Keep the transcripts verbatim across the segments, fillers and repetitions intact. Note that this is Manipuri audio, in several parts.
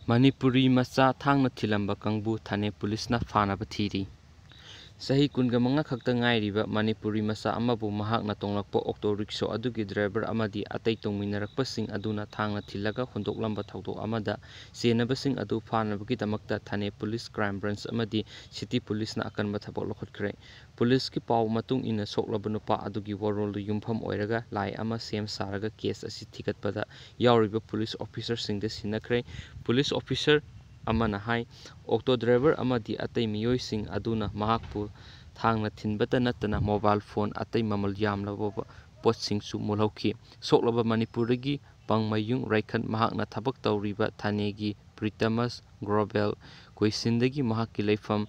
ꯃꯅꯤꯄꯨꯔꯤ ꯃꯆꯥ ꯊꯥꯡꯅ ꯊꯤꯜꯂꯝꯕ ꯀꯥꯡꯕꯨ ꯊꯥꯅꯦ ꯄꯨꯂꯤꯁꯅ ꯐꯥꯅꯕ ꯊꯤꯔꯤ꯫ ꯆꯍꯤ ꯀꯨꯟꯒ ꯃꯉꯥ ꯈꯛꯇ ꯉꯥꯏꯔꯤꯕ ꯃꯅꯤꯄꯨꯔꯤ ꯃꯆꯥ ꯑꯃꯕꯨ ꯃꯍꯥꯛꯅ ꯇꯣꯡꯂꯛꯄ ꯑꯣꯛꯇꯣ ꯔꯤꯛꯁꯣ ꯑꯗꯨꯒꯤ ꯗ꯭ꯔꯥꯏꯚꯔ ꯑꯃꯗꯤ ꯑꯇꯩ ꯇꯣꯡꯃꯤꯟꯅꯔꯛꯄꯁꯤꯡ ꯑꯗꯨꯅ ꯊꯥꯡꯅ ꯊꯤꯜꯂꯒ ꯍꯨꯟꯗꯣꯛꯂꯝꯕ ꯊꯧꯗꯣꯛ ꯑꯃꯗ ꯆꯦꯟꯅꯕꯁꯤꯡ ꯑꯗꯨ ꯐꯥꯅꯕꯒꯤꯗꯃꯛꯇ ꯊꯥꯅꯦ ꯄꯨꯂꯤꯁ, ꯀ꯭ꯔꯥꯏꯝ ꯕ꯭ꯔꯥꯟꯆ ꯑꯃꯗꯤ ꯁꯤꯇꯤ ꯄꯨꯂꯤꯁꯅ ꯑꯀꯟꯕ ꯊꯕꯛ ꯂꯧꯈꯠꯈ꯭ꯔꯦ꯫ ꯄꯨꯂꯤꯁꯀꯤ ꯄꯥꯎ ꯃꯇꯨꯡ ꯏꯟꯅ, ꯁꯣꯛꯂꯕ ꯅꯨꯄꯥ ꯑꯗꯨꯒꯤ ꯋꯥꯔꯣꯜꯗꯨ ꯌꯨꯝꯐꯝ ꯑꯣꯏꯔꯒ ꯂꯥꯏ ꯑꯃ ꯁꯦꯝ ꯁꯥꯔꯒ ꯀꯦꯁ ꯑꯁꯤ ꯊꯤꯒꯠꯄꯗ ꯌꯥꯎꯔꯤꯕ ꯄꯨꯂꯤꯁ ꯑꯣꯐꯤꯁꯥꯔꯁꯤꯡꯗ ꯁꯤꯟꯅꯈ꯭ꯔꯦ꯫ ꯄꯨꯂꯤꯁ ꯑꯣꯐꯤꯁꯥꯔ ꯑꯃꯅ ꯍꯥꯏ, ꯑꯣꯛꯇꯣ ꯗ꯭ꯔꯥꯏꯚꯔ ꯑꯃꯗꯤ ꯑꯇꯩ ꯃꯤꯑꯣꯏꯁꯤꯡ ꯑꯗꯨꯅ ꯃꯍꯥꯛꯄꯨ ꯊꯥꯡꯅ ꯊꯤꯟꯕꯇ ꯅꯠꯇꯅ ꯃꯣꯕꯥꯏꯜ ꯐꯣꯟ, ꯑꯇꯩ ꯃꯃꯜ ꯌꯥꯝꯂꯕ ꯄꯣꯠꯁꯤꯡꯁꯨ ꯃꯨꯜꯍꯧꯈꯤ꯫ ꯁꯣꯛꯂꯕ ꯃꯅꯤꯄꯨꯔꯗꯒꯤ ꯄꯪꯃꯌꯨꯡ ꯔꯥꯏꯈꯟ ꯃꯍꯥꯛꯅ ꯊꯕꯛ ꯇꯧꯔꯤꯕ ꯊꯥꯅꯦꯒꯤ ꯄ꯭ꯔꯤꯇꯃꯁ ꯒ꯭ꯔꯣꯕꯦꯜ ꯀꯣꯏꯁꯤꯟꯗꯒꯤ ꯃꯍꯥꯛꯀꯤ ꯂꯩꯐꯝ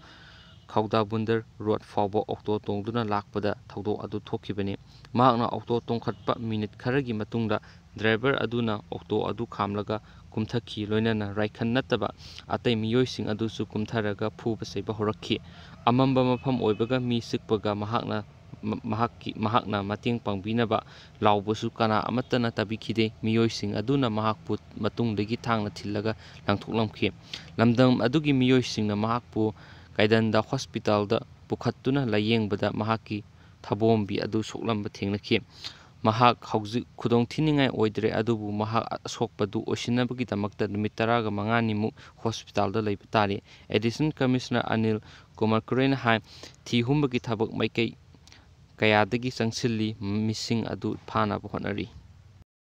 ꯈꯧꯗꯥꯕꯨꯟꯗꯔ ꯔꯣꯗ ꯐꯥꯎꯕ ꯑꯣꯛꯇꯣ ꯇꯣꯡꯗꯨꯅ ꯂꯥꯛꯄꯗ ꯊꯧꯗꯣꯛ ꯑꯗꯨ ꯊꯣꯛꯈꯤꯕꯅꯤ꯫ ꯃꯍꯥꯛꯅ ꯑꯣꯛꯇꯣ ꯇꯣꯡꯈꯠꯄ ꯃꯤꯅꯤꯠ ꯈꯔꯒꯤ ꯃꯇꯨꯡꯗ ꯗ꯭ꯔꯥꯏꯚꯔ ꯑꯗꯨꯅ ꯑꯣꯛꯇꯣ ꯑꯗꯨ ꯈꯥꯝꯂꯒ ꯀꯨꯝꯊꯈꯤ, ꯂꯣꯏꯅꯅ ꯔꯥꯏꯈꯟ ꯅꯠꯇꯕ ꯑꯇꯩ ꯃꯤꯑꯣꯏꯁꯤꯡ ꯑꯗꯨꯁꯨ ꯀꯨꯝꯊꯔꯒ ꯐꯨꯕ ꯆꯩꯕ ꯍꯧꯔꯛꯈꯤ꯫ ꯑꯃꯝꯕ ꯃꯐꯝ ꯑꯣꯏꯕꯒ ꯃꯤ ꯆꯤꯛꯄꯒ ꯃꯍꯥꯛꯅ, ꯃ-, ꯃꯍꯥꯛꯀꯤ, ꯃꯍꯥꯛꯅ ꯃꯇꯦꯡ ꯄꯥꯡꯕꯤꯅꯕ ꯂꯥꯎꯕꯁꯨ ꯀꯅꯥ ꯑꯃꯠꯇꯅ ꯇꯥꯕꯤꯈꯤꯗꯦ꯫ ꯃꯤꯑꯣꯏꯁꯤꯡ ꯑꯗꯨꯅ ꯃꯍꯥꯛꯄꯨ ꯃꯇꯨꯡꯗꯒꯤ ꯊꯥꯡꯅ ꯊꯤꯜꯂꯒ ꯂꯪꯊꯣꯛꯂꯝꯈꯤ꯫ ꯂꯝꯗꯝ ꯑꯗꯨꯒꯤ ꯃꯤꯑꯣꯏꯁꯤꯡꯅ ꯃꯍꯥꯛꯄꯨ ꯀꯥꯏꯗꯟꯗ ꯍꯣꯁꯄꯤꯇꯥꯜꯗ ꯄꯨꯈꯠꯇꯨꯅ ꯂꯥꯌꯦꯡꯕꯗ ꯃꯍꯥꯛꯀꯤ ꯊꯕꯣꯝꯕꯤ ꯑꯗꯨ ꯁꯣꯛꯂꯝꯕ ꯊꯦꯡꯅꯈꯤ꯫ ꯃꯍꯥꯛ ꯍꯧꯖꯤꯛ ꯈꯨꯗꯣꯡ ꯊꯤꯅꯤꯡꯉꯥꯏ ꯑꯣꯏꯗ꯭ꯔꯦ, ꯑꯗꯨꯕꯨ ꯃꯍꯥꯛ ꯑꯁꯣꯛꯄꯗꯨ ꯑꯣꯏꯁꯤꯟꯅꯕꯒꯤꯗꯃꯛꯇ ꯅꯨꯃꯤꯠ ꯇꯔꯥꯒ ꯃꯉꯥꯅꯤꯃꯨꯛ ꯍꯣꯁꯄꯤꯇꯥꯜꯗ ꯂꯩꯕ ꯇꯥꯔꯤ꯫ ꯑꯦꯗꯤꯁꯅꯦꯜ ꯀꯃꯤꯁꯅꯔ ꯑꯅꯤꯜ ꯀꯨꯃꯥꯔ ꯈꯨꯔꯦꯅ ꯍꯥꯏ, ꯊꯤ ꯍꯨꯝꯕꯒꯤ ꯊꯕꯛ ꯃꯥꯏꯀꯩ ꯀꯌꯥꯗꯒꯤ ꯆꯪꯁꯤꯜꯂꯤ, ꯃꯤꯁꯤꯡ ꯑꯗꯨ ꯐꯥꯅꯕ ꯍꯣꯠꯅꯔꯤ꯫